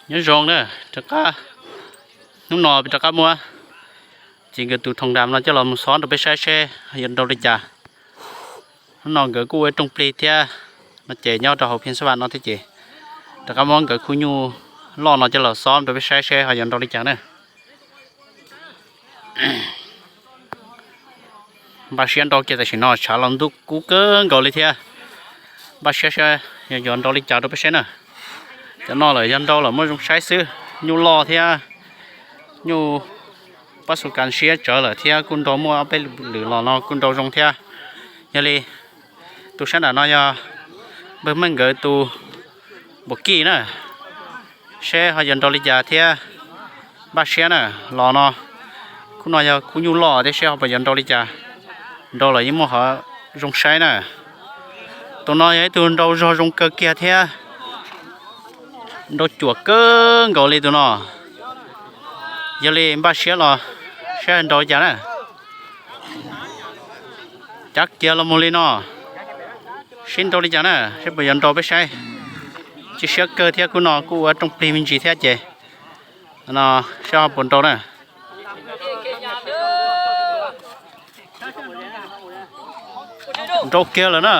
Nyob zoo na, rov qab, hnub no rov qab muab txiv nkawd tus thoom dam no coj los mus xob rau peb saib seb yuav nrau li cas. Hnub no nkawd kuj ua rooj plig thiab no ces nyob rau hauv phiaj xab vam no thiab ces rov qab muab nkawd khub nyuj loj no coj los xob rau peb saib seb ho yuav nrau li cas na. Npaj siab nrau kiag tam sim no tshav los ntuj kub kawg nkaus li thiab. Npaj siab saib yog yuav nrau li cas rau peb saib na. Cov no lawm yog nrau los muaj zoo saib xwb, nyuj loj thiab nyuj pab xu kas siab tsawv lawm thiab kuj nrau muaj ob peb lwm los no kuj nrau zoo thiab. Yog li tus sab nram no yog npawg Meej nkawd tus npaum kij na, seb ho yuav nrau li cas thiab. Npaj siab na, los no khub no yog khub nyuj loj thiab seb ho puas yuav nrau li cas. Nrau los yeej muaj qhov zoo saib na. Tus no yog ib tug nrau zog zoo kawg kiag thiab nrau cuam kawg nkaus li tus no. Yog li npaj siab los saib nrau li cas na. Cav kiag los mus li no, seb nrau li cas na, seb puas yuav nrau peb saib. Cia siab kawg thiab, khub no kuj ua rooj plig me ntsis thiab ces no seb ho puas nrau na. Nrau kiag lawm na.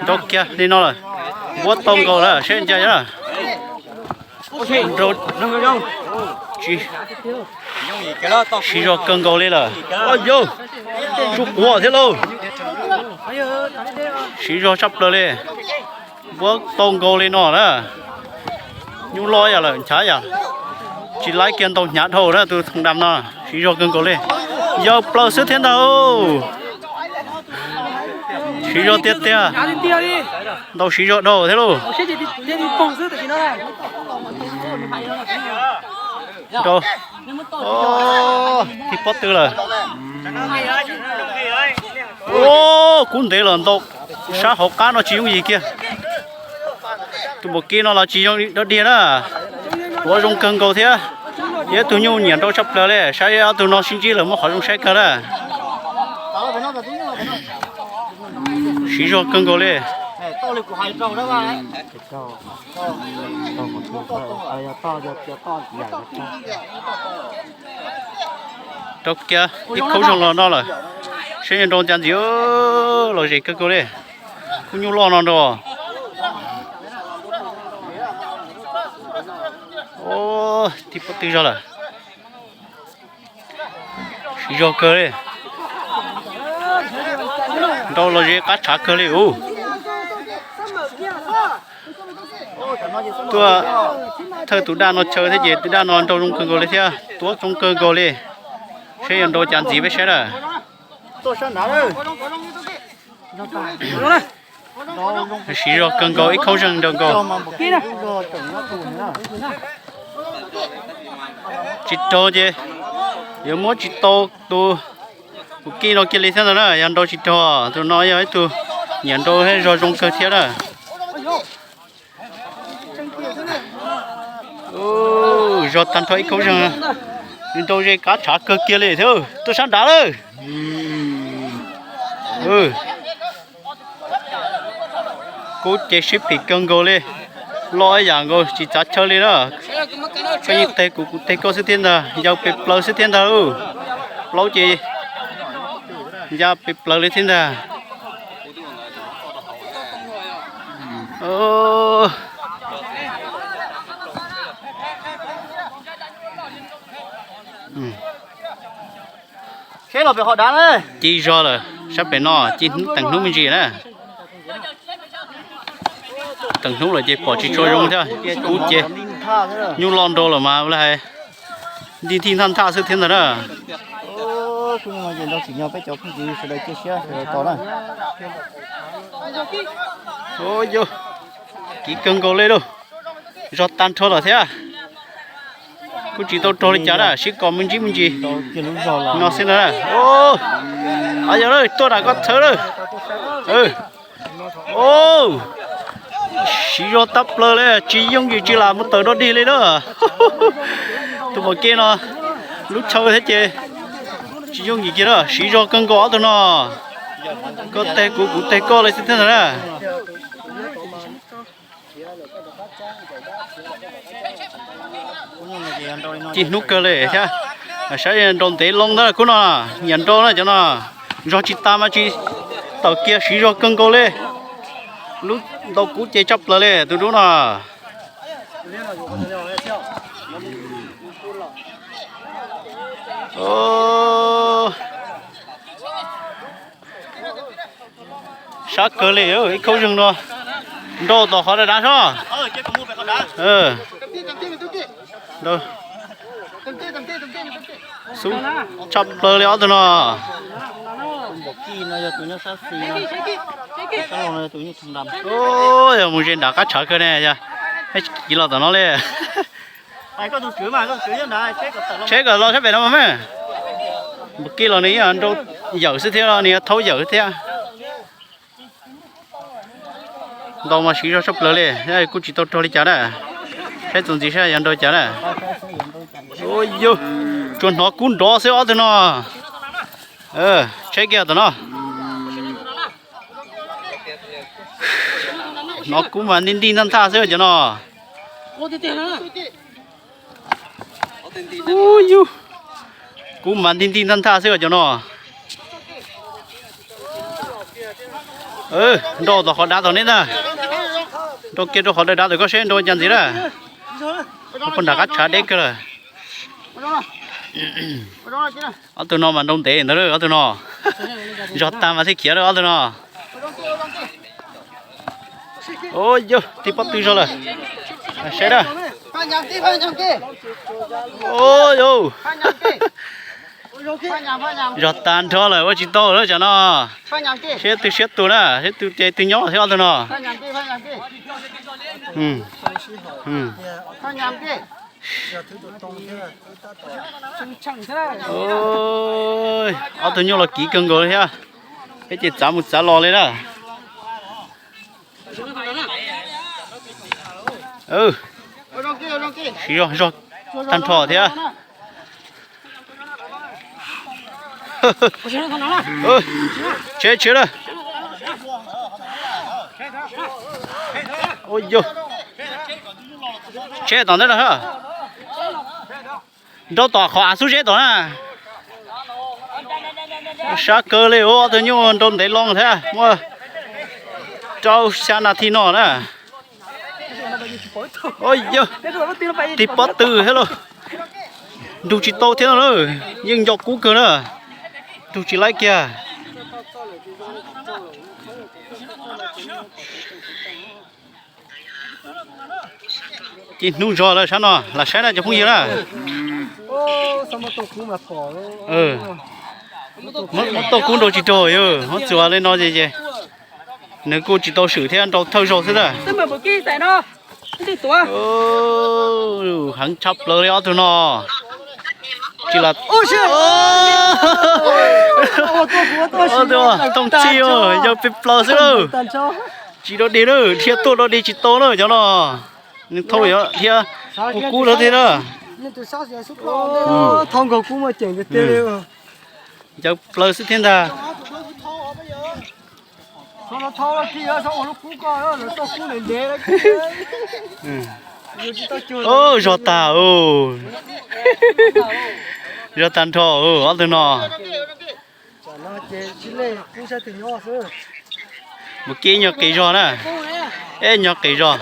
Nrau kiag li no lawm. Npuab tau nkaus lawm, seb ntsia na. Nrau siv zog kawg nkaus li lawm. Yog tsuj quav thiab lauj. Siv zog tshaj plaws li. Npuab tau nkaus li no na. Nyuj loj yam lawm nchav yam. Tsis laib kiag ntau hnyav dhau na, tus thoom dam no siv zog kawg nkaus li. Yawg plaws xwb thiab ntag. Siv zog tiag tiag. Ntau siv zog dhau thiab lauj. Rau, thib pob tw lawm. Kub ntev los ntau, sab hauv qab no tsis yooj yim kiag. Tus npaum kib no los tsis yooj dog dig na. Tuav zoo kawg nkaus thiab. Yog ib tug nyuj nyiam nrau tshaj plaws li, saib ob tug no sib ntsib lawm muaj qhov zoo saib kawg na. Siv zog kawg nkaus li. Rau kiag ib khaub zog los no lawm, seb yuav nrau cas ntxiv, los zem kawg nkaus li. Khub nyuj loj no nrau. Thib pob tw zog lawm. Siv zog kawg li. Nrau los zem qab tshav kawg li ub. Tuaj thawj tus daj no chaw thiab ces tus daj no nrau zoo kawg nkaus li thiab tuav zoo kawg nkaus li. Seb yuav nrau cas ntxiv peb saib na. Siv zog kawg nkaus ib khaub zeeg nrau nkaus. Tsis raug ces yuav muab tsis tau tus tus kij no kiag li thiab ntag na, yog nrau tsis raug. Tus no yog ib tug nyiam nrau thiab zog zoo kawg thiab na. Zog tag nrho ib khaub zeeg, nrau ze qab tshav kawg kiag li thiab. Tuaj sab nrad lawm. Kub ces sib phim kawg nkaus li, loj ib yam nkaus tsis txav chaw li na. Koj yeej teg kuv kuv teg koj xwb thiab ntag, ya pes plaws xwb thiab ntag. Plaub ces ya pes plaws li thiab ntag. Ci zog lawm, sab pem no ci teem hnub me ntsis na. Teem hnub lawm ces pom tsis tshua zoo thiab, kub ces nyuj loj nrau lawm mas ua li hais nti nti nthaj nthaj xwb thiab ntag na. Kiv kawg nkaus li lauj, zog tag nrho lawm thiab. Kuj tsis tau raug li cas na, sib kos me ntsis me ntsis no xwb na. Yog lawm, tuaj nram koj txhawb lawm. Siv zog tag plaws li, tsis yooj yim tsis lam mus tawm dog dig li na. Tus pom kev no lub chaw thiab ces tsis yooj yim kiag na, siv zog kawg nkaus ob tug no. Koj teg kuv kuv teg koj li xwb thiab ntag na. Ci hnub kawg li thiab. Saib nrau ntev loo ntawd khub no, nyiam nrau na cov no. Zog tsis tas mas tsis tawm kiag, siv zog kawg nkaus li. Lub ntaus kub ces tshaj plaws li tus dub no. Sab kawg li ib khaub zeeg no. Nrau tom qhov dav dav sob. Xub tshaj plaws li ob tug no. Yog mus ze nram qab tshav kawg ne, yog kiv los tom no li. Tsheb kom los sab pem no mas me. Npus kij los nws yeej nrau yawm xwb thiab, nws yog thaub yawm thiab. Ntau mas siv zog tshaj plaws li, kuj tsis tau rog li cas na. Saib txuas ntxiv saib yog nrau cas na. Yog, tsuas hnov kub nrov xwb ob tug no. Tsheb kiag tom no. Hnov kub mas nti nti nthaj nthaj xwb cov no. Kub mas nti nti nthaj nthaj xwb cov no. Nrau tom qhov dav tom neb ntag. Nrau kiag rau qhov dav dav tom koj seb nrau cas ntxiv na. Puag nram qab tshav deb kawg lawm. Ob tug no mas nrau ntev ntawd, ob tug no. Zog tag mas thiaj khiav lawm ob tug no. Yog tib pob tw zog lawm. Saib na. Zog tag nrho lawm ua tsis tau lawm tsam no. Siab twg siab tus na, siab twg ces twg nyob thiab ob tug no. Ob tug nyuj los kiv kawg nkaus thiab. Peb ces txav mus txav los li na. Siv zog zog tag nrho thiab. Tshiab tshiab na. Tshiab tom ntej no. Nrau tom qhov av xub zeb tom na. Sab kawg li, ob tug nyuj nrau ntev loo thiab, muaj rau xya nas this no na. Yog tib pob tw thiab lauj. Nrug tsis tau thiab no na, yeej nco kub kawg na. Nrug tsis laib kiag. Ci hnub zog lawm sab no, lam saib na cov phooj ywg na. Muab tauj kub nrau tsis raug, muab txuas li no ces nws kuj tsis tau swm thiab, nrau thawj zaug xwb na. Heev tshaj plaws li ob tug no. Tsis lam tooj txij, yog peb plaws xwb lawm. Tsis dog dig na, dhia tuaj dog dig tsis tau na cov no. Nws thauj dhia ua kub lawm thiab na. Ncaws plaws xwb thiab ntag. Zog tag, zog tag nrho ob tug no. Mus kib nyuag qis zog na, ib nyuag qis zog.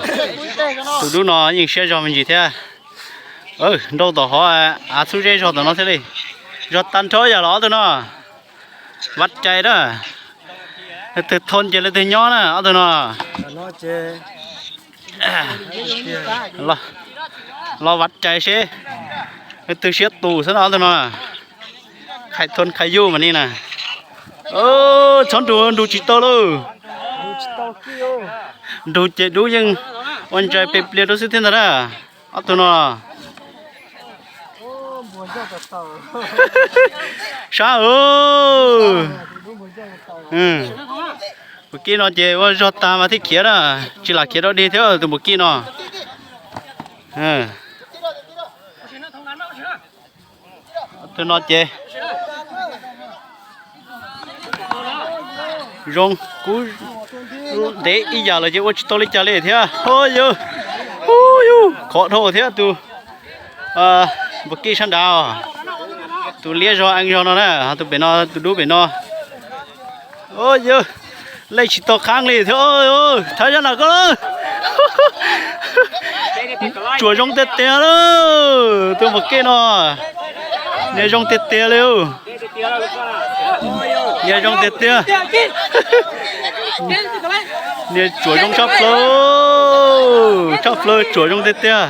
Tus dub no yeej siab zog me ntsis thiab. Nrau tom hov av xub zeb zog tom no thiab li. Zog tag nrho yam los ob tug no. Vaj rais na. Leej twg thau ces leej twg nyob na ob tug no. Los vaj rais seb leej twg siab tus xwb no ob tug no. Khais thau khais yuj mas ni na. Txhob nrug, nrug tsis tau lauj. Nrug ces dub yeej ua ntsais pes pliag rau xwb thiab ntag na. Ob tug no. Sab. Npum kib no ces ua zog tag mas thiaj khiav na, tsis lam khiav dog dig thiab tus npum kib no. Tus no ces zoo kub ntev ib yam lawm ces ua tsis tau li cas li thiab. Ho yawg, Khov dhau thiab tus npua kij sab nrad, tus liab zog ees zog no na, ho tus pem no, tus dub pem no. Yog lej tsis tau qhaab li thiab. Thawb zab nam koj lawm. Tsuas zoo tiag tiag lawm, tus npua kij no. Niag zoo tiag tiag li. Niag zoo tiag tiag. Niag tsuas zoo tshaj plaws, tshaj plaws, tsuas zoo tiag tiag.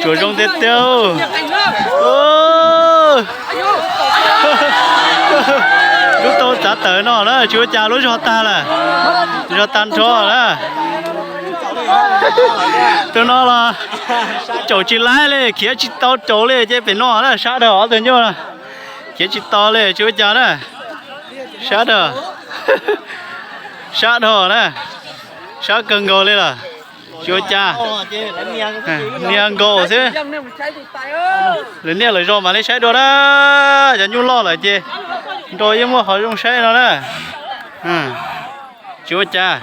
Tsuas zoo tiag tiag. Lub tau txav tawm no na, tsis ua cas, lub zog tag lawm, zog tag nrho na. Tus no los caum tsis laib li, khiav tsis tau caum li ces pem no na, sab dhau ob tug nyuj, khiav tsis tau li, tsis ua cas na. Sab dhau, sab dhau na, sab kawg nkaus li lawm, tsis ua cas. Niag nkaus xwb. Lawv niaj lawv zog mam li saib dua na, cov nyuj loj lawm ces nrau yeej muaj qhov zoo saib no na. Tsis ua cas.